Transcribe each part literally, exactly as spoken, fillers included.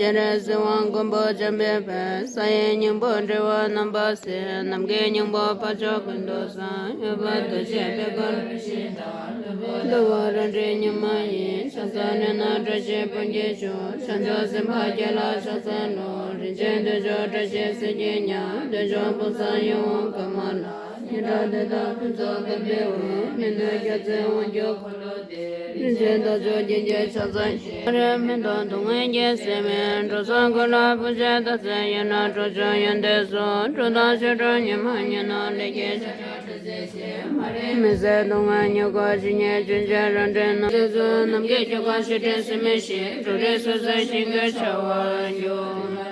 སྤྱན་རས་གཟིགས་དབང་མགོན་པོ་འཇམ་དཔལ་དཔལ། ས་ཡི་སྙིང་པོ་འགྲོ་བ་རྣམ་པར་སེལ། ནམ་མཁའི་སྙིང་པོ་འཕགས་མཆོག་ཀུན་ཏུ་བཟང་། འོད་དཔག་ཏུ་མཆེད་པའི་དཀར་པོ་ཞལ་དང་། འདུ་བ་རབ་འབྲིང་ཉི་མ་ཡིས། ཕྱག་འཚལ་ལྷ་ནག་བཀྲ་ཤིས་ཕུར་གྱིས་ཕྱུག། བྱང་ཆུབ་སེམས་དཔའ་ཁྱེད་ལ་ཕྱག་འཚལ་ལོ། རིན་ཆེན་གདུང་ཤུགས་བཀྲ་ཤིས་གཟི་བརྗིད་ཉག། གདུང་ཤུགས་དཔུང་བཟང་ཡིད་འོང་དཀར་དམར་ལ། སྙན་གྲགས་དེ་དག་ཕུན་ཚོགས་དག་པའི་འོད། སྨན་དང་རྒྱལ་མཚན་དབང་ཕྱུག་འཁོར་ལོ་སྟེ། རིན་ཆེན་རྟགས་མཆོག་བརྒྱན་ཅིང་ཕྱག་འཚལ་ཞིང་། རེ་སྨོན་དང་སྡུག་བསྔལ་གྱིས་ཟད་མེད་འགྲོ་ཚོགས་ཀུན་ལ་ཕུར་ཕྱིན་རྟགས་མཚན་ཡོད་ན། གྲོགས་མཆོག་ཡོན་ཏན་སོགས་འགྲོ་དང་ཕྱི་དྲོ་ཉི་མ་ཉིན་ནམ་ལས་ཀྱི་ཤར་ཕྱོགས་འཕྲོ་ཟད་ཅིང་། མ་རིག་མུན་སེལ་སྡུག་བསྔལ་མྱུ་གུ་ཇི་སྙེད་ཅན་ཅན་རབ་འབྲིང་རྣམས། ཚེ་བཟུང་ནམ་མཁའི་སྤྱོད་པ་ཕྱིར་དྲན་ཟད་མི་ཤེས། འགྲོ་རིགས་སོ་སོའི་ཞིང་ཁམས་འཆར་བར་འགྱུར།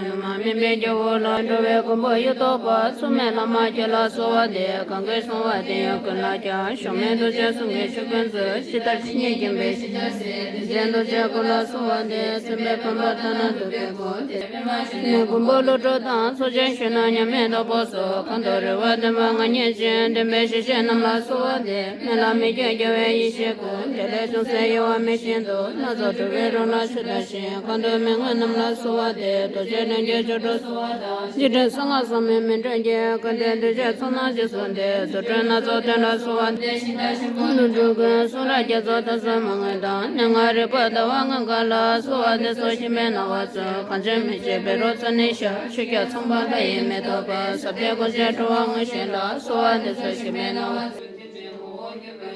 སྨིན་པའི་རྒྱལ་པོ་ལ་འགྲོ་བའི་མགོན་པོ་ཡོད་དོ་པ། མཚུངས་མེད་བླ་མ་ཁྱེད་ལ་གསོལ་བ་འདེབས། གང་གིས་བསྲུང་བ་དེ་ཡང་ཀུན་ལ་ཁྱབ། གཞོམ་མེད་རྡོ་རྗེ་གསུང་གི་ཆོས་ཀུན་བརྗོད། ཇི་ལྟར་ཇི་སྙེད་མཁྱེན་པའི་ཤེས་བྱ་གསལ། དེ་ལྡན་རྡོ་རྗེ་སྐུ་ལ་གསོལ་བ་འདེབས། སེམས་དཔའི་བུམ་པ་ལྟར་ན་གདུག་པའི་སྐུ། དེ་པདྨ་འབྱུང་གནས་མགོན་པོ་ཀླུ་སྒྲུབ་དང་། ཚོགས་ཆེན་ཞུས་ན་མཉམ་མེད་རྡོ་རྗེ་སོགས། གང་དུ་རོལ་པ་ལྡན་པ་མངའ་བརྙེས་ཤིང་། འདྲེན་པའི་ཞིང་གཤེགས་རྣམས་ལ་གསོལ་བ་འདེབས། སྨན་བླ་མེད་ཀྱང་རྒྱལ་བའི་ཡེ་ཤེས་སྐུ། དེ་ལས་བྱུང་སའི་དབྱེ་བ་མེད་ཞིང་དུ། སྣ་ཚོགས་འགྲོ་བའི་རང་ལ་ཆོས་བསྟན་ཞིང་། གང་འདུལ་མི་མངོན་རྣམས་ལ་གསོལ་བ་འདེབས། རྡོ་རྗེ་ལྷུན་གྱིས་ཆོས་སྒྲུབ་གསོལ་བ་དང་། རྗེས་དྲན་གསང་སྔགས་ཟབ་མོའི་སྨིན་གྲོལ་གྱི། བཀའ་དྲིན་གདུལ་བྱའི་ཚོགས་རྣམས་རྗེས་སུ་འདེབས། རྫུ་འཕྲུལ་སྣ་ཚོགས་སྟོན་ལ་གསོལ་བ་འདེབས། ཞིང་དང་ཞིང་ཁམས་ཀུན་འགྲོ་ཀུན། གསུང་རབ་རྒྱ་མཚོ་མཐའ་གསུམ་མ་ངེས་དང་། གནས་ལྔ་རིག་པ་ཟླ་བ་ལྔ་ག་ལ། གསོལ་བ་འདེབས་སོ་ཞེས་པའི་གནང་བ་ཚོལ། གངས་ཅན་མི་བསྐྱོད་བཻ་རོ་རྩེ་ནས་ཤར། ཆོས་རྒྱལ་ཚངས་པ་ལྷ་ཡི་མེ་ཏོག་པ། ཟབ་གཏེར་སྒོ་འབྱེད་འགྲོ་བ་དངོས་བཞི་ལ། གསོལ་བ་འདེབས་སོ་ཞེས་པའི་གནང་བ་ཚོལ།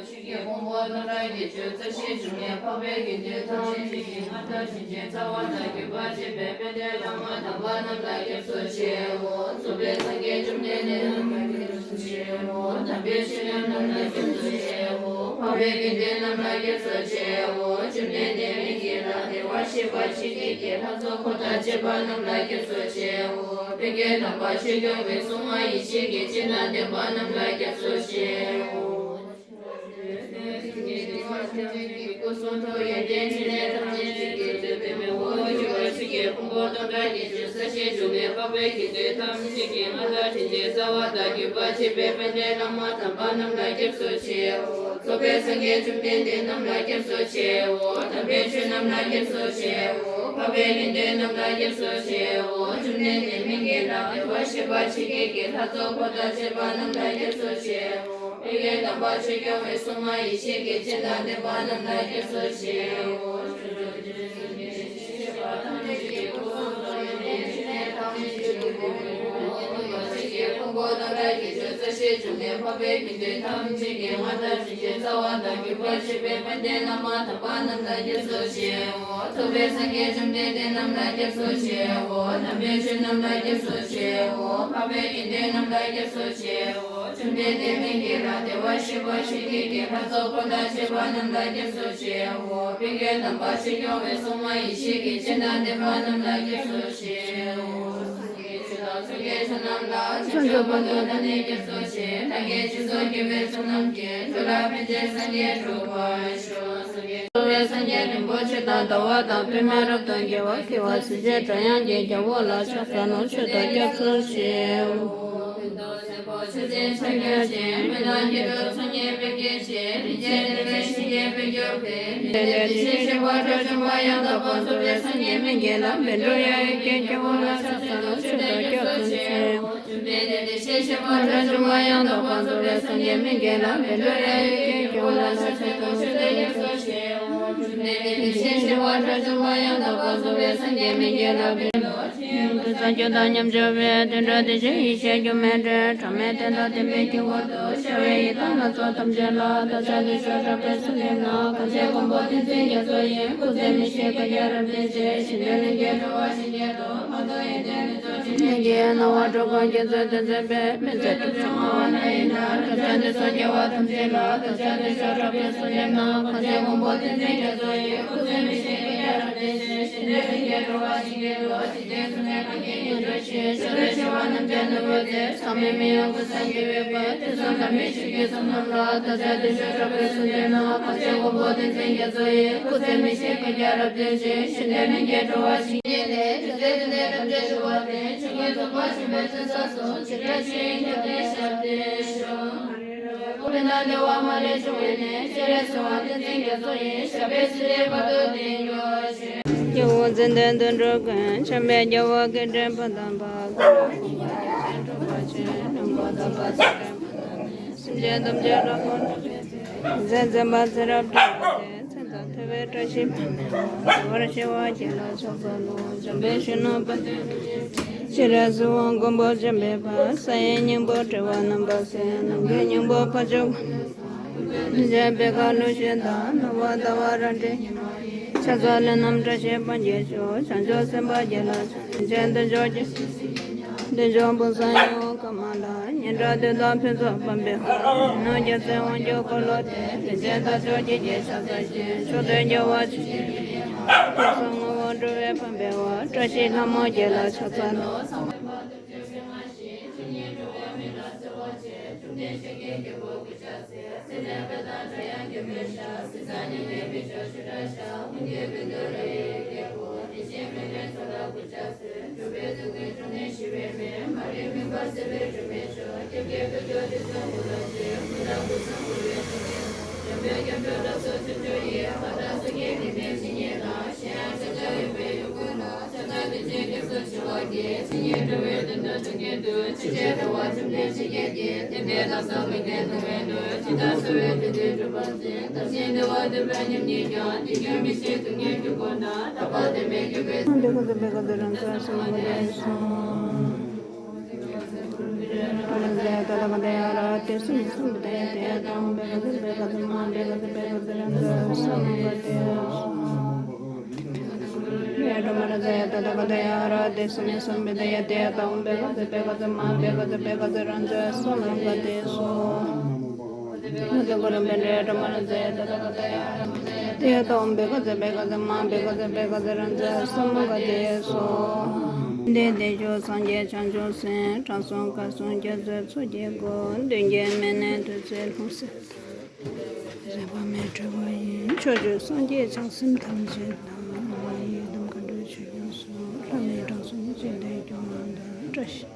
ཆོས་ཀྱི་ཕུང་པོ་སྟོང་ཕྲག་བརྒྱད་ཅུ་རྩ་བཞིའི་འབྱུང་གནས། འཕགས་པའི་དགེ་འདུན་ཐམས་ཅད་ཀྱི། མངའ་བདག་བྱིན་ཅན་རྩ་བ་དང་། བརྒྱུད་པ་བྱེད་པའི་དཔལ་ལྡན་བླ་མ་དམ་པ་རྣམས་ལ་སྐྱབས་སུ་མཆིའོ། རྫོགས་པའི་སངས་རྒྱས་བཅོམ་ལྡན་འདས་རྣམས་ལ་སྐྱབས་སུ་མཆིའོ། དམ་པའི་ཆོས་ཉན་རྣམས་ལ་སྐྱབས་སུ་མཆིའོ། འཕགས་པའི་དགེ་འདུན་རྣམས་ལ་སྐྱབས་སུ་མཆིའོ། བཅོམ་ལྡན་འདས་མི་དགེ་ལ་བདེ་བར་གཤེགས་པ་ཆོས་ཀྱི་རྒྱལ། ལྷ་ཚོགས་འཁོར་དང་བཅས་པ་རྣམས་ལ་སྐྱབས་སུ་མཆིའོ། ཕ་གིར་དམ་པ་ཆོས་སྐྱོང་བའི་སྲུང་མ་ཡེ་ཤེས་ཀྱི་སྤྱན་དང་ལྡན་པ་རྣམས་ལ་སྐྱབས་སུ་མཆིའོ། སྐུ་གསུང་ཐུགས་ཡོན་ཏན་ཕྲིན་ལས་ཐམས་ཅད་ཀྱིས། བསྐྱེད་པའི་མི་དབང་བཅུ་པའི་ཆོས་ཀྱི་ཕུང་པོ་སྟོང་ཕྲག་བརྒྱད་ཅུ་རྩ་བཞིའི་འབྱུང་གནས། འཕགས་པའི་དགེ་འདུན་ཐམས་ཅད་ཀྱི། མངའ་བདག་བྱིན་ཅན་རྩ་བ་དང་། བརྒྱུད་པ་བྱེད་པའི་དཔལ་ལྡན་བླ་མ་དམ་པ་རྣམས་ལ་སྐྱབས་སུ་མཆིའོ། རྫོགས་པའི་སངས་རྒྱས་བཅོམ་ལྡན་འདས་རྣམས་ལ་སྐྱབས་སུ་མཆིའོ། དམ་པའི་ཆོས་རྣམས་ལ་སྐྱབས་སུ་མཆིའོ། འཕགས་པའི་དགེ་འདུན་རྣམས་ལ་སྐྱབས་སུ་མཆིའོ། བཅོམ་ལྡན་འདས་མི་དགེ་ལ་བདེ་བར་གཤེགས་པ་ཆོས་ཀྱི་རྒྱལ། ལྷ་ཚོགས་འཁོར་དང་བཅས་པ་རྣམས་ལ་སྐྱབས་སུ་མཆིའོ། ཕ་གིར་དམ་པ་ཆོས་སྐྱོང་བའི་སྲུང་མ་ཡེ་ཤེས་ཀྱི་སྤྱན་དང་ལྡན་པ་རྣམས་ལ་སྐྱབས་སུ་མཆིའོ། ཕུང་པོ་སྟོང་ཕྲག་བརྒྱད་ཅུ་རྩ་བཞིའི་འབྱུང་གནས། འཕགས་པའི་དགེ་འདུན་ཐམས་ཅད་ཀྱི། མངའ་བདག་བྱིན་ཅན་རྩ་བ་དང་། བརྒྱུད་པ་བྱེད་པའི་དཔལ་ལྡན་བླ་མ་དམ་པ་རྣམས་ལ་སྐྱབས་སུ་མཆིའོ། རྫོགས་པའི་སངས་རྒྱས་བཅོམ་ལྡན་འདས་རྣམས་ལ་སྐྱབས་སུ་མཆིའོ། དམ་པའི་ཆོས་རྣམས་ལ་སྐྱབས་སུ་མཆིའོ། འཕགས་པའི་དགེ་འདུན་རྣམས་ལ་སྐྱབས་སུ་མཆིའོ། བཅོམ་ལྡན་འདས་མི་དགེ་ལ་བདེ་བར་གཤེགས་པ་ཆོས་ཀྱི་རྒྱལ། ལྷ་ཚོགས་འཁོར་དང་བཅས་པ་རྣམས་ལ་སྐྱབས་སུ་མཆིའོ། ཕ་གིར་དམ་པ་ཆོས་སྐྱོང་བའི་སྲུང་མ་ཡེ་ཤེས་ཀྱི་སྤྱན་དང་ལྡན་པ་རྣམས་ལ་སྐྱབས་སུ་མཆིའོ། སངས་རྒྱས་ཆོས་དང་ཚོགས་ཀྱི་མཆོག་རྣམས་ལ། བྱང་ཆུབ་བར་དུ་བདག་ནི་སྐྱབས་སུ་མཆི། མཐའ་ཀུན་སྤྱི་གཙུག་དགེ་བའི་ཚོགས་རྣམས་ཀྱིས། འགྲོ་ལ་ཕན་ཕྱིར་སངས་རྒྱས་འགྲུབ་པར་ཤོག། སངས་རྒྱས་རྫོགས་པའི་སངས་རྒྱས་རིན་པོ་ཆེ་དང་། ཟླ་བ་དང་པདྨས་རབ་ཏུ་བརྒྱན་པ། སྐྱེ་བ་སྲིད་ཞིའི་སྒྲ་དབྱངས་ཀྱིས། རྒྱལ་བ་ལ་ཕྱག་འཚལ་ལོ། མཆོད་དོ་སྐྱབས་སུ་མཆིའོ། ཆོས་ཀྱི་ཕྱག་རྒྱ་ཆེ། མི་ལ་སྙན་སྒྲོན་ཚོགས་གཉིས་པའི་སྐད་ཅིག་རིན་ཆེན་ལྡན་པའི་ཞིང་གི་དཔལ་གྱུར་པའི། ལྡན་ལྡན་དེ་བཞིན་གཤེགས་པ་དགྲ་བཅོམ་པ་ཡང་དག་པར་རྫོགས་པའི་སངས་རྒྱས་མི་དགེ་ལ་བཻ་ཌཱུརྱ་ཡི་གེས། རྒྱལ་བ་ལ་ཕྱག་འཚལ་ལོ། མཆོད་དོ་སྐྱབས་སུ་མཆིའོ། བཅོམ་ལྡན་འདས་དེ་བཞིན་གཤེགས་པ་དགྲ་བཅོམ་པ་ཡང་དག་པར་རྫོགས་པའི་སངས་རྒྱས་མི་དགེ་ལ་བཻ་ཌཱུརྱ་ཡི་གེས། རྒྱལ་བ་ལ་ཕྱག་འཚལ་ལོ། མཆོད་དོ་སྐྱབས་སུ་མཆིའོ། བཅོམ་ལྡན་འདས་དེ་བཞིན་གཤེགས་པ་དགྲ་བཅོམ་པ་ཡང་དག་པར་རྫོགས་པའི་སངས་རྒྱས་མི་དགེ་ལ་བཻ་ཌཱུརྱ། དེ་ཡང་དེ་ཙམ་གྱུར་དང་མཉམ་སྦྱོར་བའི། དོན་གྲུབ་དེ་བཞིན་ཡེ་ཤེས་སྒྱུ་མའི་སྒྲས། གྲངས་མེད་དོན་དང་ལྡན་པའི་དཀྱིལ་འཁོར་དུ། ཤར་བའི་ཡི་དམ་ལྷ་ཚོགས་ཐམས་ཅད་ལ། བདག་ཅག་འདི་ཕྱོགས་གྲགས་པའི་གསོལ་འདེབས་ན། གངས་ཅན་མགོན་པོ་ཏིང་འཛིན་རྒྱ་མཚོ་ཡི། སྐུ་ཚེ་མི་ཤིགས་བསྐལ་བརྒྱར་རབ་བརྟན་ཅིང་། ཞིང་འདིར་ལྷུན་གྱིས་གྲུབ་པ་ཞིང་ཁྱད་དུ་འཕགས་མཐོ་ཡོན་ཏན་རིགས་ཚོགས་ཀྱི། སྙན་བརྒྱའི་སྣང་བ་འགྲོ་ཀུན་རྒྱ་མཚོའི་དོན་མཛད་པའི། མི་ཟད་སྒྲུབ་སྦྱོང་བ་ལྷ་ཡི་བདག་རབ་འབྱམས་ཏེ་སངས་རྒྱ་བ་ཐམས་ཅད་ལ། བདག་ཅག་འདི་ཕྱོགས་གྲགས་པའི་གསོལ་འདེབས་ན། གངས་ཅན་མགོན་པོ་ཏིང་འཛིན་རྒྱ་མཚོ་ཡི། སྐུ་ཚེ་མི་ཤིགས་བསྐལ་བརྒྱར་རབ་བརྟན་ཅིང་། ཞིང་འདིར་ལྷུན་གྱིས་གྲུབ་པ་ཞིང་ཁྱད་དུ། འཇིག་རྟེན་གསུམ་ནས་འཕགས་བསྐྱེད་ངེས་འབྱུང་ཆེ། ཕྱོགས་དུས་བྱེ་བ་རྣམས་ཀྱང་ནུབ་པའི་ཚེ། ཟག་མེད་མི་གཡོ་ཀུན་བཟང་རྒྱལ་བའི་དཔལ། དུས་གསུམ་དམ་པའི་ཆོས་ཀྱི་ཚོགས་རྣམས་ལ། བདག་ཅག་འདི་ཕྱོགས་གྲགས་པའི་གསོལ་འདེབས་ན། གངས་ཅན་མགོན་པོ་ཏིང་འཛིན་རྒྱ་མཚོ་ཡི། སྐུ་ཚེ་མི་ཤིགས་བསྐལ་བརྒྱར་རབ་བརྟན་ཅིང་། ཞིང་འདིར་ལྷུན་གྱིས་གྲུབ་པ་ཞིང་ཁྱད་དུ། འཇིག་རྟེན་གསུམ་ནས་ཐམས་ཅད་འདུ་བ་སྟེ། ཆོས་ཀུན་རྫོགས་པ་ཆེན་པོའི་མཚན་བསམ་སོང་། འཇིགས་བྲལ་ཆོས་དབྱིངས་ཁྱབ་བརྡལ་ཞབས་བརྟན་ཤོག། བདེ་བ་མ་ལུས་འབྱུང་བའི་གནས། སྤྱན་རས་གཟིགས་དབང་བསྟན་འཛིན་རྒྱ་མཚོ་ཡི། ཞབས་པད་སྲིད་མཐའི་བར་དུ་བརྟན་གྱུར་ཅིག། སྐྱེ་བོ་ཙནྡན་དུད་འགྲོ་ཀུན། འཆམ་པའི་རྒྱལ་བ་བཀའ་དྲིན་ཕ་དམ་པ། ཀུན་ལ་གུས་པ་ཡིད་བཞིན་སྒྲུབ་པར་བྱེད། ནུས་པ་དམ་པ་ཚེ་རིང་མཚན་ལྡན་མཛད་པ་ཚེ་རབས་སྒྲོན་པ་དེ། མཚན་འཛིན་པ་ཚེ་རབས་སྒྲོན་པ་དེ། མཚན་དང་མཐུན་པའི་བཀྲ་ཤིས་པདྨའི་དབང་། བདེ་བར་གཤེགས་པ་ཁྱེད་ལ་ཕྱག་འཚལ་ལོ། འཇམ་དཔལ་གཞོན་ནུ་དཔལ་ལྡན་ལྷ་ཆེན། སྤྱན་རས་གཟིགས་དབང་མགོན་པོ་འཇམ་དཔལ་དཔའ། ས་ཡི་སྙིང་པོ་ཏྲེ་བ་རྣམ་པར་གསལ། ནམ་མཁའི་སྙིང་པོ་འཕགས་མཆོག། འཇམ་དཔལ་དཔའ་ཀླུ་གཞོན་དང་། ནུབ་པ་ཟླ་བ་རལ་གྲི། ཕྱག་འཚལ་ལས་རྣམས་བཀྲ་ཤིས་སྤངས་ཀྱི་མཆོག། བྱང་ཆུབ་སེམས་དཔའ་ཁྱེད་ལ་ཕྱག། རིན་ཆེན་དོན་མཆོག་གི། དོན་མཆོག་འབུམ་ཚང་ཡི་དབང་བསྐུར་མ་ལ། སྙན་གྲགས་འདི་དག་ཕུན་ཚོགས་འབར་བའི་ཁར། ཡུལ་ལྷ་རྒྱལ་སྲས་དབང་ཕྱུག་འཁོར་ལོ་སྡེ། རིན་ཆེན་རྟ་མཆོག་ཁྱེད་ཀྱི་ཕྱག་འཚལ་ཞིང་། མཆོག་ཐུན་རྒྱལ་བ་ཆོས་ཀྱི་དབྱིངས། ཐུགས་བསམ་ངོ་བོ་འགྲུབ་པའི་དཔལ་འཕེལ་བ། བཀྲ་ཤིས་ལྷ་མོ་ཁྱེད་ལ་ཕྱག་འཚལ་ལོ། དྲང་སྲོང་བཀའ་སྲུང་རྒྱ་མཚོའི་ཚོགས་ཀྱི་སྒོ། མདུན་བསྐྱེད་མཎྜལ་དུས་ཚོད་ལྷུང་བཟེད། བཟོད་པ་མེད་གྲོལ་བ་ཡི། ཕྱོགས་བཅུའི་སངས་རྒྱས་བྱང་སེམས་ཐམས་ཅད་དང་། ལྷ་ཡི་ཡི་དམ་མཁའ་འགྲོ་ཆོས་སྐྱོང་སོགས། ལྷ་མིའི་དྲང་སྲོང་འཇིག་རྟེན་སྐྱོང་བ་དང་། བཀྲ་ཤིས་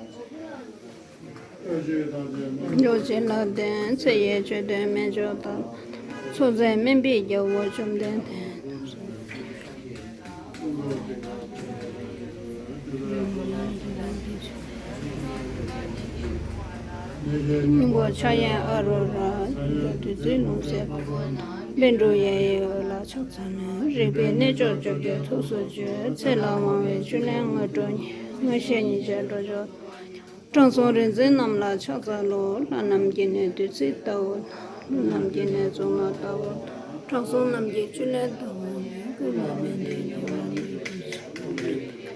རྡོ་རྗེ་ལ་བརྟེན་ཚེ་ཡི་མཆོད་རྟེན་སྨན་མཆོག་དང་། ཚོགས་རྫས་སྨན་པའི་རྒྱལ་པོ་བཅོམ་ལྡན་འདས། སྙིང་པོ་ཕྱག་གཡས་ཨ་རུ་ར། བདུད་རྩིའི་ལྷུང་བཟེད། བཻ་ཌཱུརྱ་ཡི་འོད་ལ་ཕྱག་འཚལ་ལོ། རིག་པའི་གནས་མཆོག་བཅུ་བརྒྱད་ཐུགས་སུ་ཆུད། ཚེ་ལ་དབང་བའི་བཅུད་ལེན་དངོས་གྲུབ་བརྙེས། མངོན་ཤེས་ཉིད་བྱེད་སྒྲོ་འཇུག་དྲང་སྲོང་རིག་འཛིན་རྣམས་ལ་ཕྱག་འཚལ་ལོ། ལྷ་རྣམས་ཀྱི་གནས་བདུད་རྩི་ལྟ་བུ། ཀླུ་རྣམས་ཀྱི་གནས་བཙུན་མ་ལྟ་བུ། དྲང་སྲོང་རྣམས་ཀྱི་བཅུད་ལེན་ལྟ་བུ། ཀུན་ལ་མི་འདའ་ཉེ་བར་མི་འགྱུར་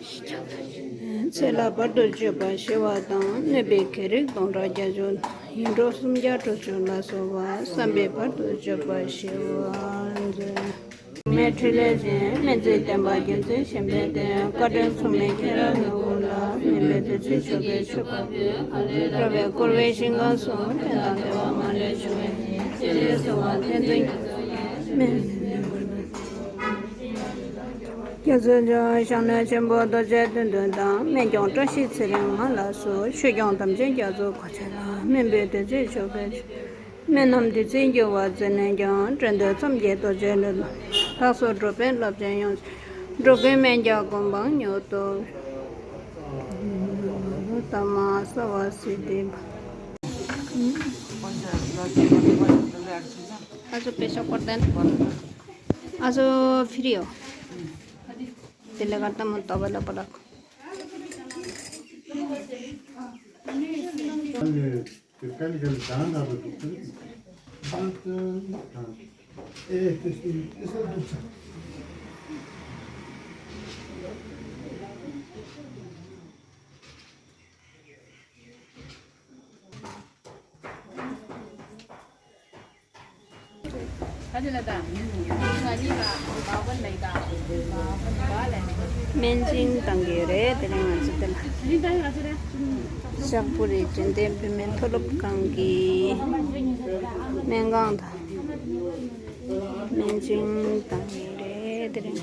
ཞིང་། ཚེ་ལྷ་བར་དུ་གཅོད་པ་ཞི་བ་དང་། གནོད་པའི་བགེགས་རིགས་སྟོང་ཕྲག་བརྒྱད་ཅུ་དང་། ཡེ་འདྲོག་སུམ་བརྒྱ་དྲུག་ཅུ་ལ་སོགས་པ། བསམ་པས་བར་དུ་གཅོད་པ་ཞི་བར་མཛོད། མའི་ཕྲིན་ལས་ཅན། སྨན་རྩིས་བསྟན་པ་རྒྱལ་མཚན་གཞན་ཕན་ལྡན། བཀའ་དྲིན་མཚུངས་མེད་མཁྱེན་རབ་ནོར་བུ་ལ། སྨན་པའི་བདུད་རྩི་མཆོད་པའི་མཆོད་པ་ཕུལ། ར་བས་བསྐོར་བའི་ཞིང་ཁམས་སུ། ཕན་དང་བདེ་བ་མ་ལུས་འབྱུང་བའི་གནས། སྤྱན་རས་གཟིགས་དབང་བསྟན་འཛིན་རྒྱ་མཚོ་ཡི། སྨན་རྒྱ་མཚོའི་ལྗོངས་ཞང་བློན་ཆེན་པོ་རྡོ་རྗེ་གདན་འདྲེན་དང་། སྨན་སྐྱོང་བཀྲ་ཤིས་ཚེ་རིང་མ་ལ་སོགས། ཆོས་སྐྱོང་དམ་ཅན་རྒྱ་མཚོ་འཁོར་ཆེན་ལ། སྨན་པའི་བདུད་རྩི་མཆོད་པའི་མཆོད། སྨན་རྣམས་བདུད་རྩིར་འགྱུར་བ་བརྩོན་ནས་ཀྱང་། འགྲན་བསྡུར་མཚམས་བརྒྱད་རྡོ་རྗེ་ལུས། ལགས་སོ་སྒྲུབ་པའི་རླབས་ཆེན་ཡོངས། འགྲོ་ཀུན་སྨན་རྒྱལ་གོ་འཕང་མྱུར་དུ། ཏདྱ་ཐཱ། ཨ་ཟོ་པེ་ཤ་ཀོར་དན། ཨ་ཟོ་ཕི་རི་ཡོ། དེ་ལས་ཀ་ཏ་མོ་ཏོ་བ་ལ་པ་ལ། སྨན་སྦྱིན་བཏང་གི་རེད། དེ་ནས་ང་ཚོ་དེ་ལ་ཤག་པུ་རི་དྲན་རྟེན་བུད་མེད་མཐོ་སློབ་ཁང་གི་སྨན་ཁང་དང་། སྨན་སྦྱིན་བཏང་གི་རེད། དེ་རིང་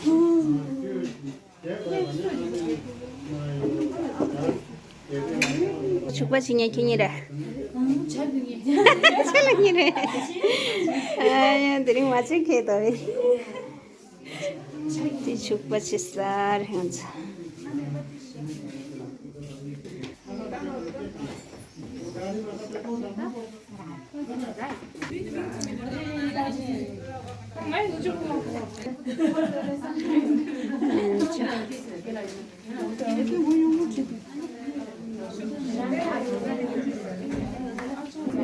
ཕྱུག་པ་ཕྱི་ཉལ་ཁྱི་ཉལ་རེད། ཆེ་ལ་ཉིན་རེ། ཨ་ཡ་དེ་རིང་མ་ཆེ་ཁེ་ཏོ་བེ། དེ་ཕྱུག་པ་ཆེ་ས་རེ་ང་ཚོ།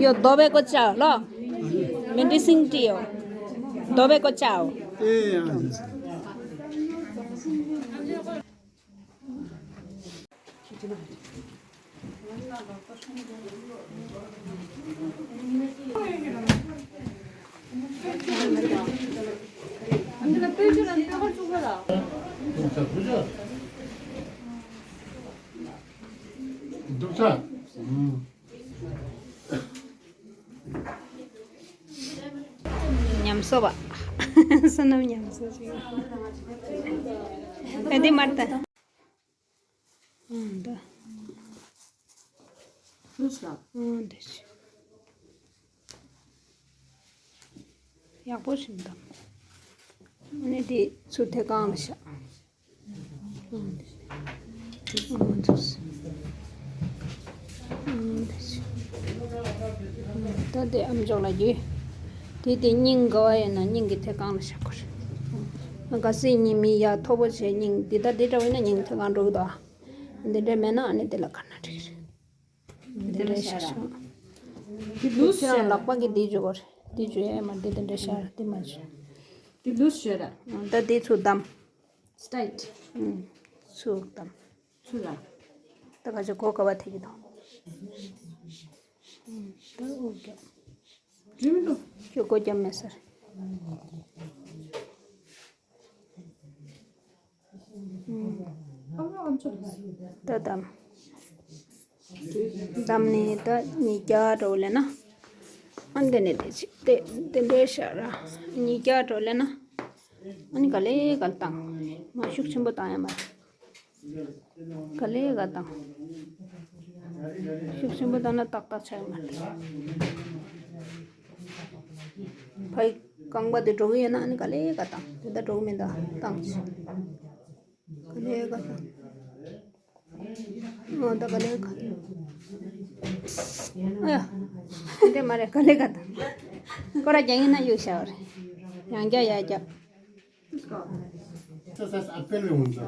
ཡོ་རྡོ་བའི་གོ་ཅའོ་ལོ། མེ་འདི་སིང་ཏི་ཡོ། རྡོ་བའི་གོ་ཅའོ། ཨེ་ཡ། འདུག་ས། ཉམས་གསོ་བ། བསོད་ནམས་ཉམས་གསོ་ཞིག་ཨ་འདི་མར་ལྟ། ཨང་ད། ལུས་ལ། ཨང་འདི་ཞིག་ཡག་པོ་ཞིག་འདམ། ཨ་ནི་འདི་ཚུར་ཐད་གང་ལ་བཞག་ད་དེ་ཨམ་ཅོག་ལ་རྒྱུས། དེ་དེ་སྙིང་ག་བ་ཡིན་ན་སྙིང་གི་ཐད་གང་ལ་བཞག་དགོས་རེད། ག་སྲིད་སྙིང་མི་ཡ་མཐོ་པོ་བྱས་སྙིང་འདི་ད་འདི་འདྲ་བ་ཡིན་ན་སྙིང་ཐད་གང་འགྲོ་གི་འདུག་འདི་འདྲ་མེད་ན་ཨ་ནི་དེ་ལ་ག་ན་འགྲིག་རེད། འདི་འདྲ་བཞག་ཤོག་འདི་ལུས་ཁྱེད་རང་ལག་པ་གི་འདི་འཇུ་དགོས་རེད། འདི་འཇུ་ཡ་མ་འདི་དེ་འདྲ་བཞག་འདི་མ་འཇུ། འདི་ལུས་ཞོད་ར། ད་འདི་ཚུར་བསྡམ། སི་ཊེཊ། ཚུར་བསྡམ། ཚུར་ལ། ད་ག་ཅི་གོ་ག་བ་ཐེ་གི་དང་། ད་འུ་རྒྱབ། འགྲིམ་འདུག་ཁྱོད་སྒོ་རྒྱབ་མེད་ཟེར། ད་དམ། དམ་ནས་ད་ཉིས་བརྒྱ་འགྲོ་ལེ་ན། ཨ་འདི་ནས་དེ་ཅི་དེ་དེ་འདྲའི་ཤ་ར། ཉིས་བརྒྱ་འགྲོ་ལེ་ན། ཨ་ནི་ག་ལེ་ག་བཏང་། མ་ཤུགས་ཆེན་པོ་བཏང་ཡ་མ་རེད། ག་ལེ་ག་བཏང་། ཤུགས་ཆེན་པོ་བཏང་ན་ཏག་ཏག་ཆགས་མ་ཐུབ། ཕའི་རྐང་པ་དེ་འགྲོ་གི་ཡོད་ན་ཨ་ནི་ག་ལེ་ག་བཏང་། དེ་ད་འགྲོ་གི་མིན་ད་བཏང་། ག་ལེ་ག་བཏང་། ཨོ་ད་ག་ལེ་ག། ཨ་ཡ། དེ་མ་རེད་ག་ལེ་ག་བཏང་། སྐོར་ར་རྒྱག་ཡིན་ན་གཡུག་བྱ་བ་རེད། ཡང་རྒྱག་ཡ་རྒྱག एक्सरसाइज अपने हुन्छ त।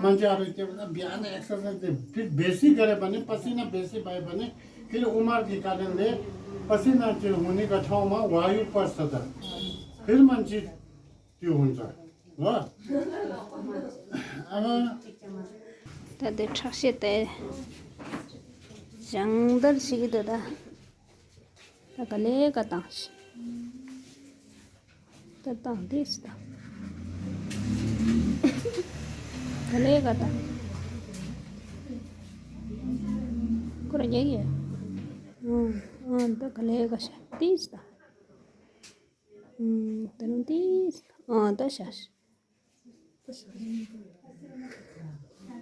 मान्छेहरू के भन्छ, बिहान एक्सरसाइज चाहिँ फिर बेसी गऱ्यो भने, पसिना बेसी भयो भने, फेरि उमेरको कारणले पसिना त्यो हुनेको ठाउँमा वायु पर्छ त, फेरि मान्छे त्यो हुन्छ ल। अब ད་དེ་ཁྲག་ཤེད་དེ་སྦྱང་བརྡར་བྱེད་ཀྱི་འདུག་ད། ད་ག་ལེ་ག་བཏང་ཤིག་ད་བཏང་དེས་ད། ག་ལེ་ག་བཏང་། ཁོ་ར་རྒྱག་གི་ཡོད། ཨང་ཨང་ད་ག་ལེ་ག་ཤ་དེས་ད། ཨང་ད་རུང་དེས་ཨང་ད་ཤ་ཤ།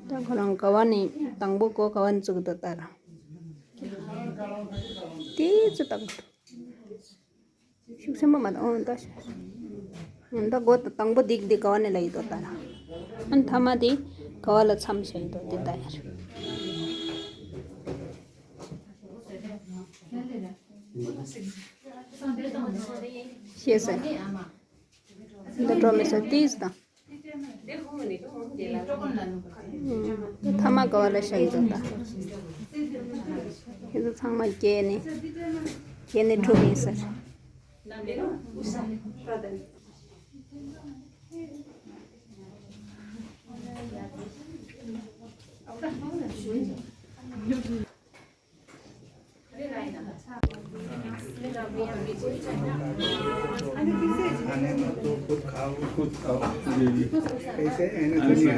ད་ཁོ་རང་ག་བ་ནས་དང་པོ་སྒོ་ག་བ་ནས་བཙུགས་འདུག་ད་ར། དེ་ཚོ་ལྟ་གི་འདུག་ཤུགས་ཆེན་པོ་མ་གཏོགས་ཨོ་ད་ཤ། ད་སྒོ་དང་པོ་འདི་འདི་ག་བ་ནས་ལ་ཡི་འདུག་ད་ར། ཨ་ཐ་མ་དེ་ག་བ་ལ་མཚམས་བཞག་ཡི་འདུག་དེ་ལྟ་ཡ་རེད། ཤེས་སོང་། འདི་འགྲོ་མི་སོང་ཏིས་དང་། ད་ཐ་མ་ག་བ་ལ་བཞག་གི་འདུག་ད། ཁྱེད་ཚོ་ཚང་མ་རྒྱལ་ནས། རྒྱལ་ནས་འགྲོ་མི་ཟེར། खाने में तो खुद खाओ, खुद खाओ। कैसे है ना दुनिया?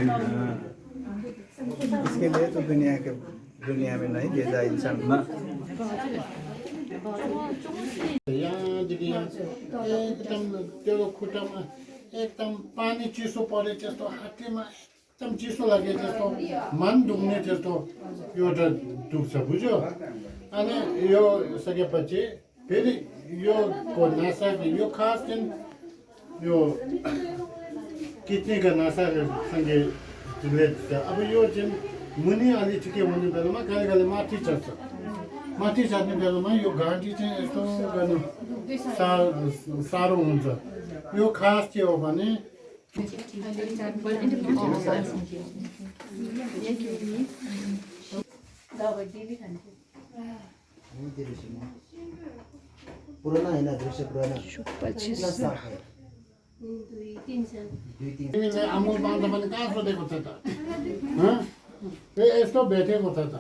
इसके लिए तो दुनिया के, दुनिया में नहीं भेजा इंसान। यहाँदेखि यहाँ एकदम त्यो खुट्टामा एकदम पानी चिसो परे जस्तो, हात्तीमा एकदम चिसो लागे जस्तो, मन दुख्ने जस्तो एउटा दुख्छ, बुझ्यो? ཨ་ནི་ཡོ་ས་གེ་པ་ཅེ་བེ་རི་ཡོ་གོ་ན་ས་གི་ཡོ་ཁ་སྟན་ཡོ་ཀི་ཏི་ག་ན་ས་གི་སང་གེ་ཅི་ལེ་ཏ་ཨ་བ་ཡོ་ཅན་མུ་ནི་ཨ་ནི་ཅི་ཀེ་མུ་ནི་བེ་ལ་མ་ག་ལེ་ག་ལེ་མ་ཏི་ཆ་ས་མ་ཏི་ཆ་ནི་བེ་ལ་མ་ཡོ་ག་ཏི་ཅན་ཨེ་སྟོ་ག་ནི་ས་ས་རོ་འོང་ས་ཡོ་ཁ་སྐྱེ་བ་ནི། पुराना है ना, दृश्य पुराना। शुक्पा ना चीज। साफ है। दुई तीन साल। दुई तीन। ཨ་མོ་པང་ད་མ་ནི་ཀ་སོ་དེ་གོ་ཚ་ད། ཧ། ཨེ་ཨེ་སོ་བེ་ཐེ་གོ་ཚ་ད།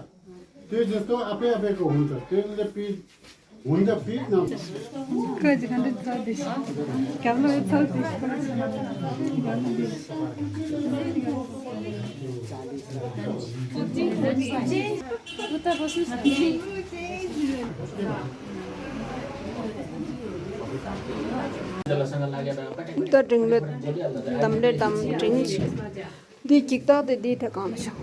དེ་ཇི་སྟོ་ཨ་པེ་ཨ་པེ་གོ་ཧུན་ད། དེ་ལེ་པི། ཀ་ཅི་ག་འདི་ཚ་དེ་ཤི། རྒྱབ་ལོ་ཚ་དེ་ཤི། ད་འབྲིང་ལོ་དམ་རེ་དམ་འབྲིང་ཞིག་འདི་ཅིག་ཏག་ཏེ་འདི་ཐད་གང་ལ་ཤོག་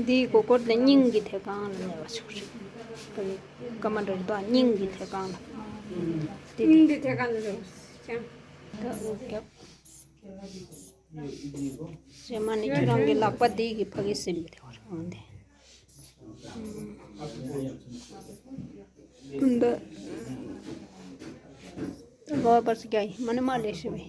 འདིའི་མགོ་སྐོར་དེ་སྙིང་གི་ཐད་གང་ལ་གནས་པ་ཆོག་རེད། ཀ་མ་འདྲ་རེད་དོ། སྙིང་གི་ཐད་གང་ལ། དེ་སྙིང་གི་ཐད་གང་ལ་རེད། ཅང་། ད་འོ་རྒྱབ། རྗེས་མ་ནི་ཁྱེད་རང་གི་ལག་པ་འདི་གི་ཕ་གི་ཟིན་པ་དེ་བར་འོང་དེ། འདི། ད་ག་བར་སི་རྒྱ་ཡི་མ་ནི་མ་ལས་ཤི་བས།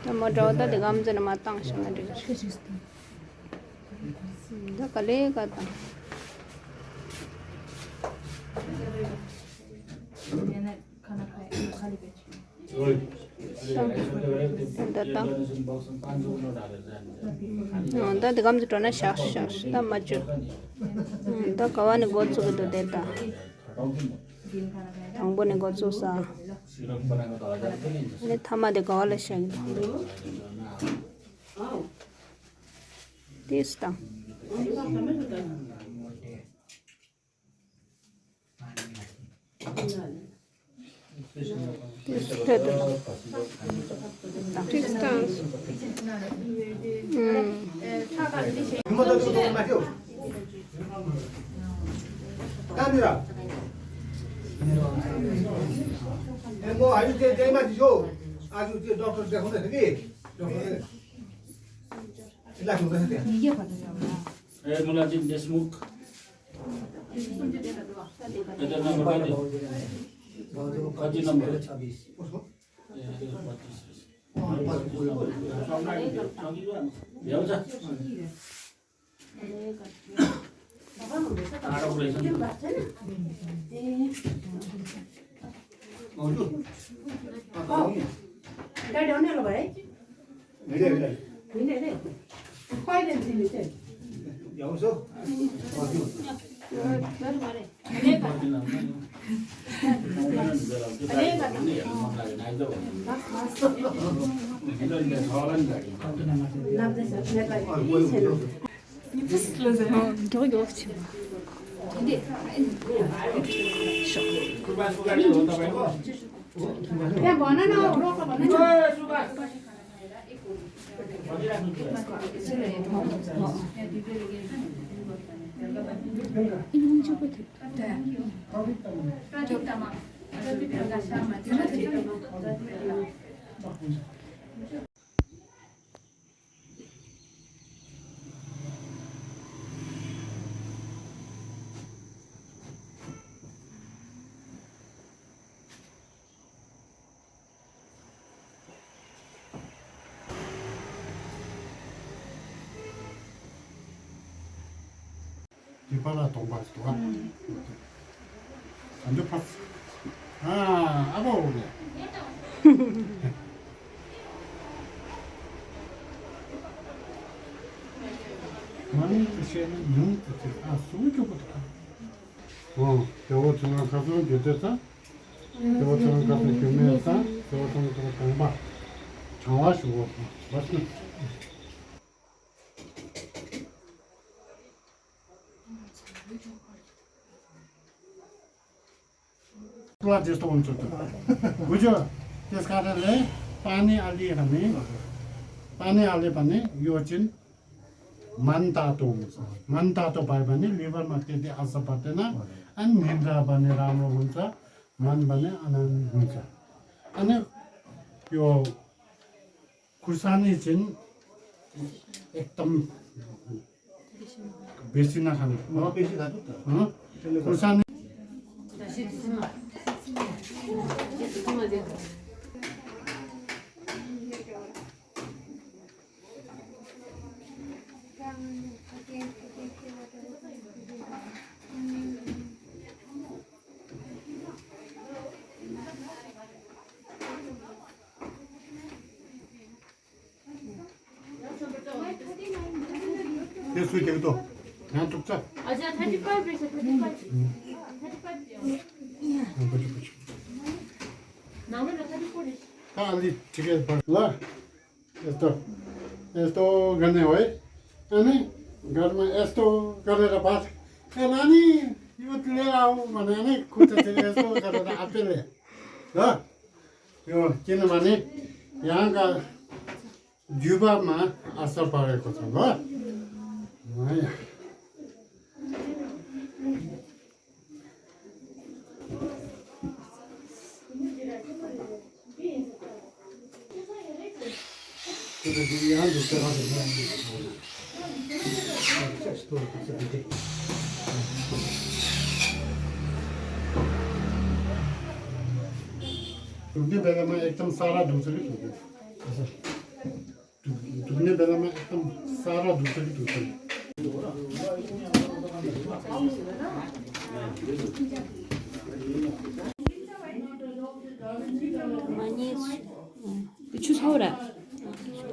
ད་མ་འདྲ་བ་ད་དེ་གམ་ཟེར་ན་མ་བཏང་ཤེས་ན་འགྲིག་རེད། ད་ག་ལེ་ག་དང་། ད་ད་ད། ད་དེ་གམ་དུ་འགྲོ་ན་ཤག་ཤག་ད་མ་བཅུ། ད་ག་བ་ནས་འགོ་ཚུགས་ཀྱི་འདུག་དེ་ད། དང་པོ་ནས་འགོ་ཚུགས་ས། ནས་ཐ་མ་དེ་ག་བ་ལ་ཤག་གི་འདུག་དེས་དང་། དེ་སུ་ཐད་དུ་དང་། ए, मुलाजिम देशमुख। एतन नम्बर कति? कति नम्बर? ए, पच्चिस। भ्याउँछ। टाढो रहेछ नि। गाडी आउने होला भाइ। हिँडे, हिँडे। हिँडे रे। कहिले दिने चाहिँ? भ्याउँछ। དེ་པ་ལ་གདོང་པ་ཞིག་འདུག་ཨ། ཨ་འདི་ཕ། ཨ་ཨ་ཕ་འོ་ནས། མ་ནིང་དུ་བཤད་ན་ཉུང་དུ་ཚིག་ཨ་སུ་སྐྱོ་པོ་འདུག་ཨ། ཨོ་དེ་འོ་ཚོ་ང་ཁ་སང་རྒྱུ་དེ་ཚ། ཟེར་བ་ཚང་ཁ་སང་རྒྱུ་མེད་དང་ཟེར་བ་ཚང་ཁ་སང་དྲང་པ། དྲང་བ་ཞུ་བ་བ་སུ། ལ་དེ་སྟོང་ཚོད་དུ། གུ་ཅོ། དེ་སྐ་ར་ལས། པ་ནི་ཨ་ལི་ཧ་ནི། པ་ནི་ཨ་ལི་པ་ནི་ཡོ་ཅིན། མན་ད་ཏོ་ངོ་ཚ། མན་ད་ཏོ་བའི་བ་ནི་ལི་བར་མ་ཏེ་དེ་ཨ་ས་པ་ཏེ་ན། ཨན་ཉིན་ར་བ་ནི་ར་མོ་ངོ་ཚ། མན་བ་ནི་ཨ་ན་ངོ་ཚ། ཨ་ནི་ཡོ། ཁུ་ས་ནི་ཅིན། ཨེག་དམ། བེ་སི་ན་ཁ་ནི། ཨ། བེ་སི་ད་དུ་ད། ཨ། ཁུ་ས་ནི། དེ་སུས་རྒྱག་ཏོ། ཡང་ཐུག་ཚ། ཨ་ཅག་thirty five རེད་ཤག thirty five རེད། thirty five རེད། ཡང་པ་ཅི་པ་ཅི། ནང་མི་ལ་thirty four རེད། ད་ཨ་ལི་ཅི་གེ་བར་ལ། Esto, esto gane hoy. Ani, garma esto gane la paz. En ani, yo te le hago manane, kuta te esto gane la apele. Da? Yo, tiene mani, yanga, juba ma, asa pare cosa, ¿no? Vaya. दुगने बेलामा एकदम सारा दूसरी दुगने बेलामा एकदम सारा दूसरी दूसरी। མ་ཉེས། ཆུ་ཚོད་ར།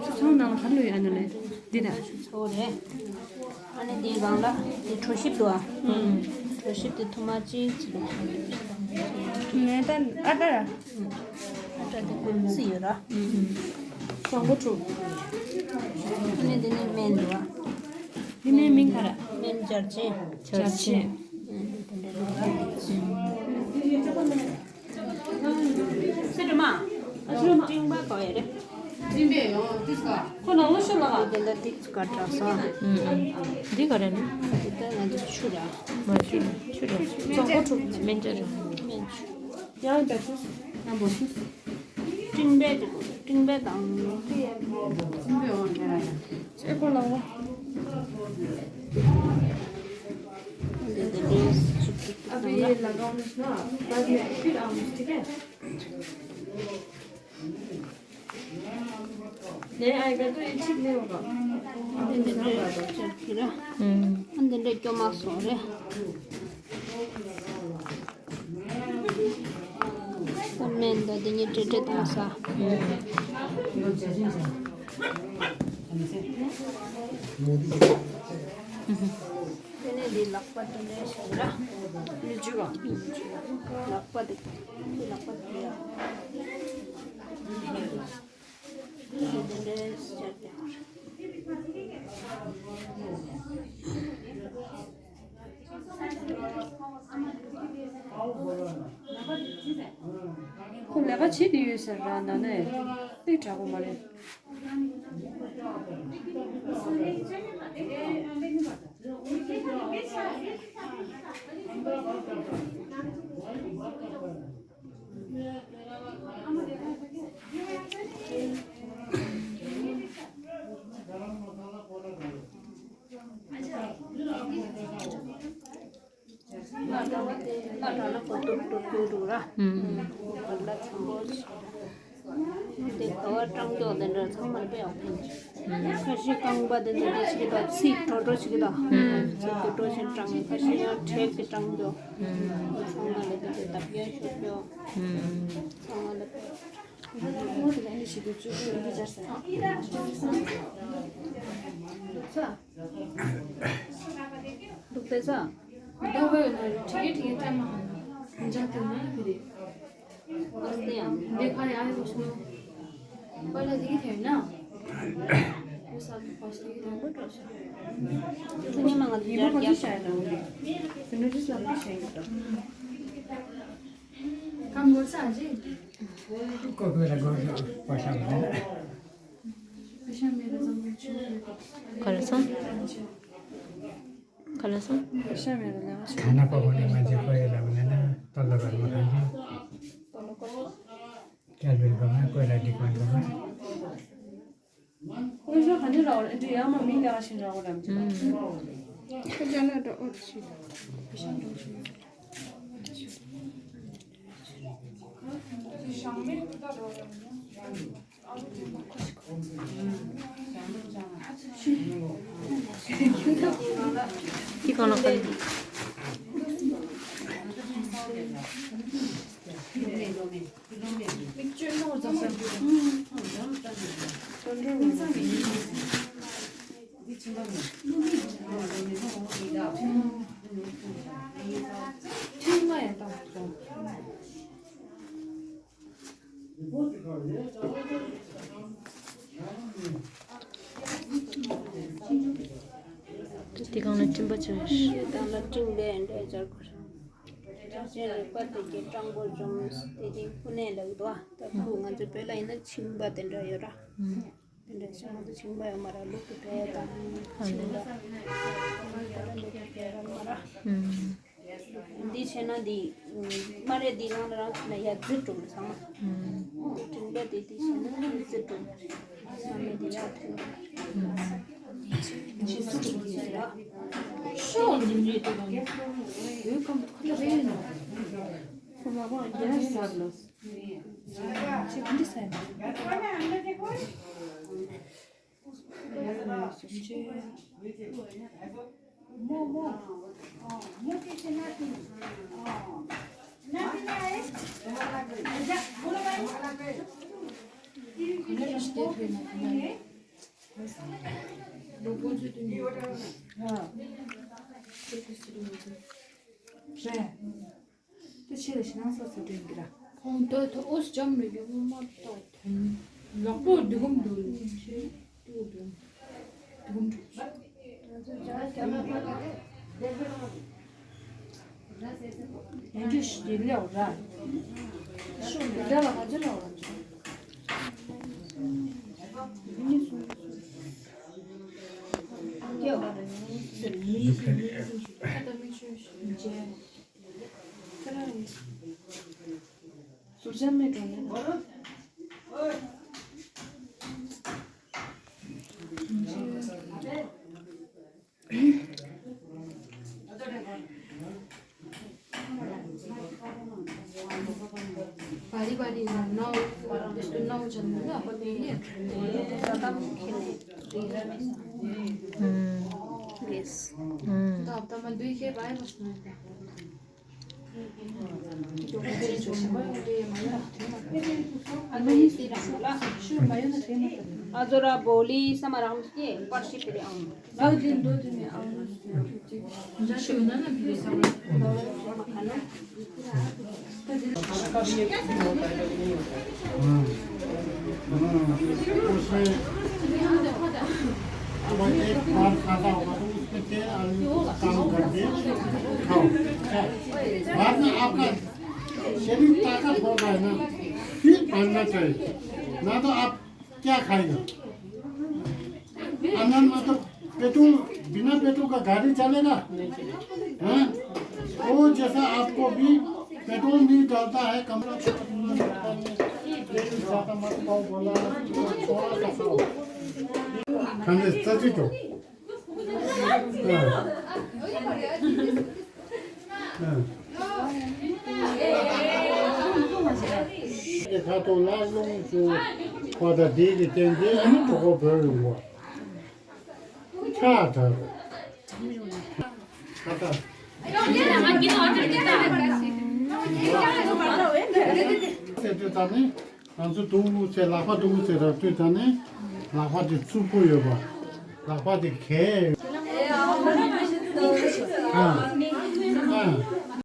ཆུ་ཚོད་ནང་ལ་ག་ལོས་ཨ་ནི་ལས་འདི་ད། ཆུ་ཚོད་རེད། ཨ་ནི་འདི་སྒང་ལ་འདི་གྲོ་ཞིབ་འདུག་ཨ། གྲོ་ཞིབ་དེ་ཐུ་མ་ཅིག་ཅིག་ལ། ངས་ད་ཨ་ད་ར། ཨ་ད་དེ་ཀུན་རྩི་ཡོད་ར། བཟང་པོ་འདུག་ཨ་ནི་འདི་ནི་སྨན་འདུག་ཨ། འདི་སྨན་མིང་ག་ར། སྨན་སྦྱར་ཆེན། སྦྱར་ཆེན། སེ་ར་མ། ཨ་སེ་ར་མ། ཀྲིང་པ་གོ་ཡ་རེད། ཀྲིང་པའི་ཡོང་དུས་ཀ་ཁོ་ན་འོ་ཤོ་ལ་ག་དེ་འདྲ་ཏིག་ཙི་ཀ་དྲག་སོང་། འདི་ག་རེད་ནི། འདི་ལྟར་ང་ཚོ་ཆུ་ར། མ་ཆུ་ཆུ་ར། བཙོག་པོ་ཁྲུག་སྨན་སྦྱར་ར། སྨན་ཆུ། ཡང་འདྲ་ཆུ། ཡང་འབོ་ཆུ། ཀྲིང་པའི་དེ་ཀྲིང་པའི་དང་། ཀྲིང་པའི་འོ་འདྲ་ར། ཨེ་ཀོ་ལ་འོ། འདི་འདི་འདྲའི་ཅིག་ཅིག་ཅིག་ཨ་བི་ལ་གང་ནས་ན་ད་དེ་ཨེ་ཀི་ཨ་མི་ཅིག་གེ། ནས་ཨའི་ག་དུ་ཨེ་ཅིག་ནས་འོ་ག། འདི་འདྲའི་ཅིག་ཅིག་ར། ཨ་འདི་འདྲའི་སྐྱོ་མ་སོང་རེད། སྨན་དང་དེ་ཉིད་སྤྲེལ་སྤྲེལ་བཏང་ས། དེ་ནས་འདི་ལག་པ་དེ་འདྲའི་བྱས་ར། ཡིད་ཆུ་བ། ལག་པ་དེ། ལག་པ་དེ་ཡ། དེ་འདྲའི་བྱས་ཏེ། ཁོ་ལས་ཀ་བྱེད་དུ་ཡོད་ཟེར་ར་ན་ནས་དཔེ་དྲག་པོ་མ་རེད། སྣ་དྲངས་ན་ཁོ་ཏུག་ཏུག་ཏུག་འདུག་ར། ཧུམ། ཁོ་ལ་ཚང་པོ་ཞིག་ར། དེ་ག་བ་སྐྲངས་ཀྱོག་དེ་འདྲ་ཚང་མ་དཔེ་ཡག་པོ་ཡིན། ཁ་ཤས་རྐང་པ་དེ་འདྲ་དེ་ཞིག་གི་དང་ཚིགས་དྲོ་དྲོ་ཞིག་གི་དང་། ཚིགས་དྲོ་དྲོ་ཞིག་སྐྲངས། ཁ་ཤས་ཡང་དྲེག་གི་སྐྲངས་ཀྱོག་ཚང་མ་ལ་དེ་འདྲ་བརྡབ་སྐྱོན་ཤོར་ཀྱོག་ཚང་མ་ལ་དཔེ། འདུག་པས་ས། འདུག་པས་ས། འདུག་པས་ན་ཁྲི་ཁྲི་ཀྲ་མ་ཧ་ན། འཇག་ཏུ་ན་ཁི་རེ། འདི་ཁ་ཡ་ཡོད་སོང་། པ་ལ་དེ་གི་ཐེར་ན། མི་ས་གི་པ་སི་དེ་གི་ཐེར་ན་འགྲོ་སོང་། དེ་ནས་མ་ང་ཚོ་ཡིན་པ་རྒྱབ་ཤ་ཡ་ན་འོ་རེད། དེ་ནས་རིས་ལ་པ་ཤ་ཡིན་གི་ད། ཁམ་གོ་ས་ཨ་ཅེ། ཀོ་ཀོ་ལ་གོ་ས་པ་ཤ་མ་ལ། པ་ཤ་མེད་ལ་བཟང་པོ་ཆུ་ཡོད་གི། ག་ལ་སོང་། ག་ལ་སོང་། པ་ཤ་མེད་ལ་ལ་ཤ་ཐ་ན་པ་ཧོ་ནི་མ་ཇི་ཀོ་ཡ་ལ་བ་ན་ན་ཏོ་ལ་བ་མ་ཁན་ཇི། ཏོ་ལ་ཀོ། ཀལ་བིལ་གོ་མ་ཀོ་ལ་ཌི་ཀོན་གོ་མ། ཁོ་ཚོ་ག་འདྲ་ར་འོ་འདྲ་ཡ་མ་མིང་ལ་ཤིང་ར་འོ་རམ་ཅི། ཁ་ཅ་ན་འདྲ་འོ་ཤི། ཁྱི་གང་ལ་ཁ། དེ་གང་ལ་སྤྲིན་པ་ཆེ་བ་ཞིག་དང་ལ་སྤྲིན་པའི་འདྲ་སྦྱར་དགོས། ཅན་རིག་པ་དེ་གའི་སྤྲང་པོ་འཇོམས་དེ་དེ་ཀུན་ནས་ལེགས་འདུག་ད་ཁུ་ང་ཚོའི་བོད་ལ་ཡིན་ན་ཆིང་པ་དེ་འདྲ་ཡོད་ར། དེ་འདྲ་ཞིག་ང་ཚོ་ཆིང་པ་ཡོད་མ་ར་ལུག་གི་བལ་དང་ཆིང་པ། ང་ཚོ་ལུག་གི་བལ་ར་མ་ར། འདི་བྱས་ན་འདི། སྨ་རེ་འདི་རང་ལ་རང་བྱས་ན་ཡ་རྫི་གྲུབ་ཚང་མ། ཨོ་དྲིན་པ་དེ་འདི་བྱས་ན་རྫི་གྲུབ། སྨ་རེ་འདི་ཡ་ཐུབ། ཤོག་འདི་འདྲའི་དེ་དང་། ཡོད་ཀམ་ཁོ་ཐག་རེད་ནོ། ཁོ་མ་པང་རྒྱ་ཟར་ལོ། ཅི་འདི་ཟ་ཡ། རེད། དེ་ཕྱི་ལ་ཞེ་སྡང་སོ་སོ་དྲན་གི་ར། ཁོང་ཏོ་ཏོ་ཨོ་སི་ཇམ་རེ་ཡོང་མ་ཏོ་དོན། ལག་པོ་འདི་གུམ་འདུག་ཤེས་ཏུ་འདུག་འདི་གུམ་འདུག་ཡང་འདྲི་ཞིག་ལེའོ་ར། ཤོ་འདི་འདྲ་ལ་ང་ཚོ་ལ་འོ་ར། ཡོ། ཁ་ཏ་མི་ཆུ་ཞིག་མཇལ། ཟུར་ཆ་མེད་འགྲོ་ནས། བ་རི་བ་རི་ནའོ་ནའོ་ཅན་ནི་ཨ་པ་ཏེ་ནི་ས་ཏམ་ཁེ་ནི་རི་ར་མེ་ས། ཨུམ། ཡེས། ཨུམ། ད་ཨ་པ་ཏ་མ་འདུས་ཁེ་བ་ཡི་བ་སུ་ནི། ཨ་ཛོ་ར་བོ་ལི་ས་མ་རང་སྐྱེ་པར་ཤི་པི་རི་ཨང་། उसमें अब एक बार खाता होगा तो उसमें तेल आलू काम करके खाओ। बाद में आपका शरीर ताकत होगा है ना, फिर बढ़ना चाहिए, ना तो आप क्या खाएगा? अनंत मतलब पेट्रोल, बिना पेट्रोल का गाड़ी चलेगा? हाँ? वो जैसा आपको भी पेट्रोल नहीं डालता है, कमरा तेल ज्यादा मत खाओ बोला, थोड़ा सा खाओ। खाने सच्ची तो। हाँ। ཨ། དེ་ཁ་ཐོག་ལ་རླུང་བཅུ་པ་དང་དེ་གི་རྟེན་དེ་ཨ་ནི་གྲོགས་པོ་བོད་ཡོང་བ། ཁྲག་དྲག་ཁ་ཁ། ཟེར་དུས་ད་ནི། ང་ཚོ་དུང་ཕུ་ཟེར་ལག་པ་དུང་ཕུ་ཟེར་ར་དུས་ད་ནི་ལག་པ་དེ་རྩུབ་པོ་ཡོད་པ། ལག་པ་དེ་གས་ཡོད། ཨ། ཨ།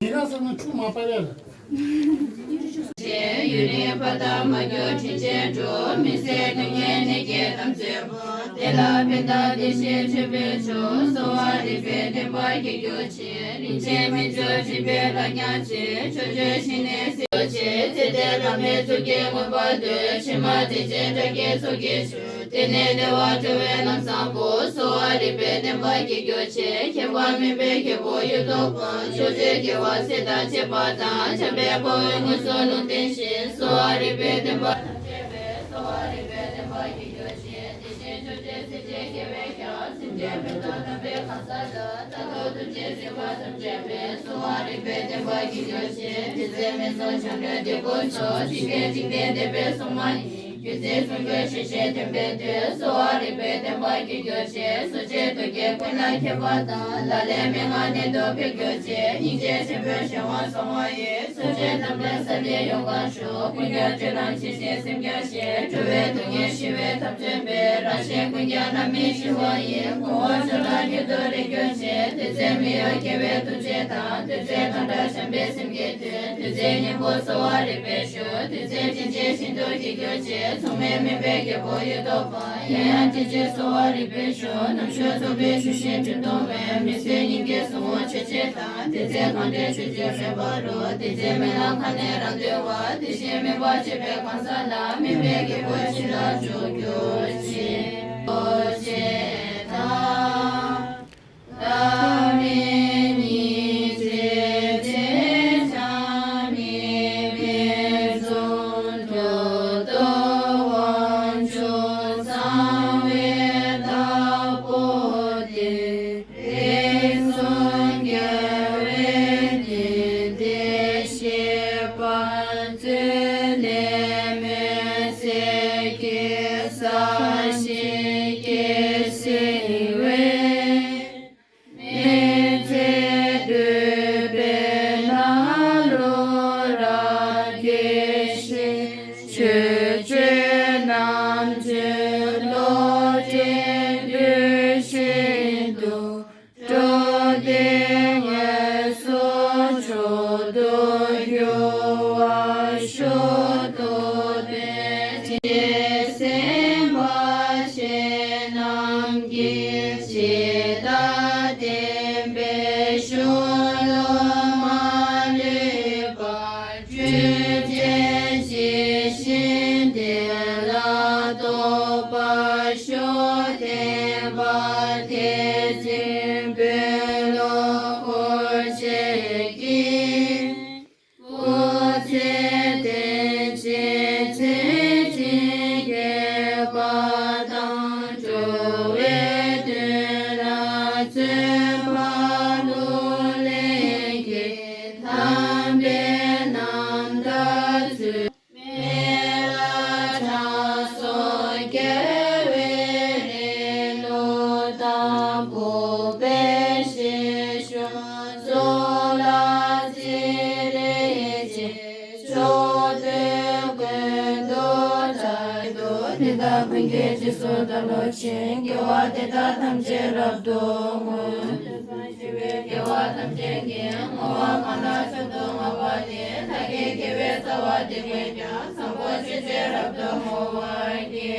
ཉེ་ར་ཟེར་ན་ཆུ་མ་པ་ཡ་ལ། ཞེས་ཡུན་རིང་བར་དམ་མ་གྱུར་དྲིན་ཅན་སྒྲུབ། མི་བཟད་སྡུག་བསྔལ་ནད་ཀྱིས་བརྟན་མཛོད་པ། དེ་ལ་ཕན་དང་བདེ་གཤེགས་མཆོད་པའི་མཆོག་གསོལ་བ་རིག་པའི་བདེན་པ་རྒྱས་གྱུར་ཅིག་རིན་ཆེན་སྨན་མཆོག་སྦྱིན་པའི་ལྷ་ཉག་གཅིག་ཕྱོགས་བཅུའི་ཞིང་ནས་གཟིགས་པར་བྱེད། ཚེ་འདས་བླ་མའི་གཙུག་གི་མངོན་པར་བསྟོད། ཕྱི་མ་བདེ་ཆེན་དགྲ་བགེགས་ཚོགས་ཀྱིས་ཞུ། དེ་ནས་བདེ་བར་གྲོལ་བའི་ལམ་བཟང་པོ། གསོལ་བ་རིག་པའི་བདེན་པ་རྒྱས་གྱུར་ཅིག་ཁྱད་པར་མེད་པའི་རྒྱལ་པོ་གཡུ་ཐོག་པ། ཕྱོགས་བཅུའི་རྒྱལ་བ་སྲས་དང་བཅས་པ་དང་། འཇམ་དཔལ་དཔའ་བོས་མངོན་སུམ་ལུང་བསྟན་ཞིང་། གསོལ་བ་རིག་པའི་བདེན་པ་ཐམས་ཅད་པའི། གསོལ་བ་རིག་པའི་བདེན་པ་རྒྱས་གྱུར་ཅིག་དེ་བཞིན་ཕྱོགས་བཅུའི་སྲས་བཅས་དགེ་བའི་བཤེས། སེམས་ཅན་ཕན་དང་བསྟན་པའི་གང་ཟག་དང་། མཐར་ཐུག་ཐམས་ཅད་གཟིགས་པ་ཐམས་ཅད་པའི། གསོལ་བ་རིག་པའི་བདེན་པ་རྒྱས་གྱུར་ཅིག་དེ་ཚེ་སྨན་གསུམ་སྦྱངས་འབྲས་དེ་ཀུན་སྩོལ། འཇིག་རྟེན་འཇིག་རྟེན་འདས་པའི་སྲུང་མ་ཡིན། རྒྱུ་མཚན་གསུམ་ཀུན་ཞི་ཞིང་མཐུན་པའི་མཐུས། གསོལ་བ་རིག་པའི་བདེན་པ་རྒྱས་གྱུར་ཅིག་གསོ་དཔྱད་དུག་གི་ཀུན་ལ་མཁས་པ་དང་། ལག་ལེན་མན་ངག་གནད་དུ་འཕེལ་གྱུར་ཅིག་སྙིང་རྗེ་ཆེན་པོས་གཞན་དབང་སྲུང་བ་ཡི། གསོ་དཔྱད་རྣམ་འདྲེན་ས་ལེ་ཡོ་ག་ཤོག་ཀུན་ཀྱང་སྤྱོད་ལམ་ཇི་བཞིན་སེམས་ཀྱང་ཞི། འགྲོ་བའི་སྡུག་བསྔལ་ཞི་བའི་ཐབས་སྟོན་པའི། རང་གཞན་ཀུན་ཀྱང་རྣམ་སྨིན་ཞི་བ་ཡི། ངོ་བོ་ཆོས་ལ་འགྱུར་དུ་རེག་གྱུར་ཅིག་དེ་ཚེ་མི་གཡོ་སྐྱེ་བའི་ཐུགས་རྗེ་དང་། དུས་ཚོད་དང་འདྲ་བྱམས་པའི་སེམས་ཀྱི་དོན། དུས་ཚོད་སྙིང་པོ་གསོལ་བ་རིག་པའི་ཞུ། དུས་ཚོད་དྲིན་ཅན་ཤིན་ཏུ་རྒྱས་གྱུར་ཅིག་མཚུངས་མེད་སྨིན་པའི་རྒྱལ་པོ་གཡུ་ཐོག་པ། ཡང་ཡང་དྲིན་ཅན་གསོལ་བ་རིག་པའི་ཞུ། རྣམ་དཔྱོད་རྫོགས་པའི་ཆུ་ཤིང་དྲི་བསུང་བའི། མི་བཟད་སྙིང་གའི་གཟུངས་འོག་ཆོས་འཆད་དང་། དེ་ཚེ་གང་འདྲའི་ཆོས་སྤྱོད་རོལ་པ་རུ། དེ་ཚེ་སྨོན་ལམ་ཁ་ནས་རང་འདུལ་བ། དེ་བཞིན་སྨིན་པ་སྤྱོད་པའི་གང་ཟག་ལ། སྨིན་པའི་རྒྱལ་པོ་ཞི་ལ་འཇུག་གྱུར་ཅིག་རྡོ་རྗེ་ཐང་། ལྷ་མི་ཉིད་དྲེགས་ཆེན་ཆ་མི་ཕན་ཚུན་ཐོག་ཏུ་དབང་ཕྱུག་ཚང་བའི་བདག་པོ་སྟེ། དེང་སང་རྒྱལ་བའི་བསྟན་པའི་བཤད་པ་མཛོད་ལས་མེད་ཟེར་གྱི་ས་ཞིག་སྐྱེ་སྲིད་པས། མི་ཚེ་སྡུད་པའི་ནང་ལུ་ར་དགེ་བཤེས་ཆོས་སྤྱོད་རྣམས་ཀྱི་བློ་གྲོས་འདུལ་ཞིང་དུ། འགྲོ་དོན་དངོས་སུ་མཆོག་ཏུ་འགྱུར་བར་ཤོག་ཐུབ་པའི་ཐུགས་རྗེས་ཟིན་པ་ཞེས་ནམ་མཁའི་ཇི་ལྟར་བརྟན་པའི་གཞུང་ལུགས་མ་ལུས་པ། རྒྱུད་སྡེ་ཇི་བཞིན་དེ་ལ་རྟོགས་པར་ཤོག་བསྟན་པ་དེ་བཞིན་བོད་ལུགས་གོ་འབྱེད་ཀྱི་སྐུ་ཚེ་བརྟན་ཅིང་མཛད་འཕྲིན་རྒྱས་པ་དང་། འགྲོ་བའི་དོན་ལ་བརྩོན་པ་ལུ་ལྷན་སྐྱེས་དམ་པའི་རྣམ་ཐར་ཚུལ། མེ་ལ་དྲང་སྲོང་རྒྱལ་བའི་རིང་ལུགས་དང་། འཕགས་པའི་བཞེད་གཞུང་གཙུག་ལག་ཚེ་རིང་ཅན། ཕྱོགས་དུས་ཀུན་ཏུ་དྲག་ཏུ། དེ་དག་ཀུན་གྱི་རྗེས་སུ་བདག་སློབ་ཅིང་། དགེ་བ་འདི་དག་ཐམས་ཅད་རབ་ཏུ་བསྔོ། དུས་གསུམ་གཤེགས་པའི་རྒྱལ་བ་ཐམས་ཅད་ཀྱིས། བསྔོ་བ་གང་ལ་མཆོག་ཏུ་བསྔགས་པ་དེས། བདག་གི་དགེ་བའི་རྩ་བ་འདི་ཀུན་ཀྱང་། བཟང་པོ་སྤྱོད་ཕྱིར་རབ་ཏུ་བསྔོ་བར་བགྱི།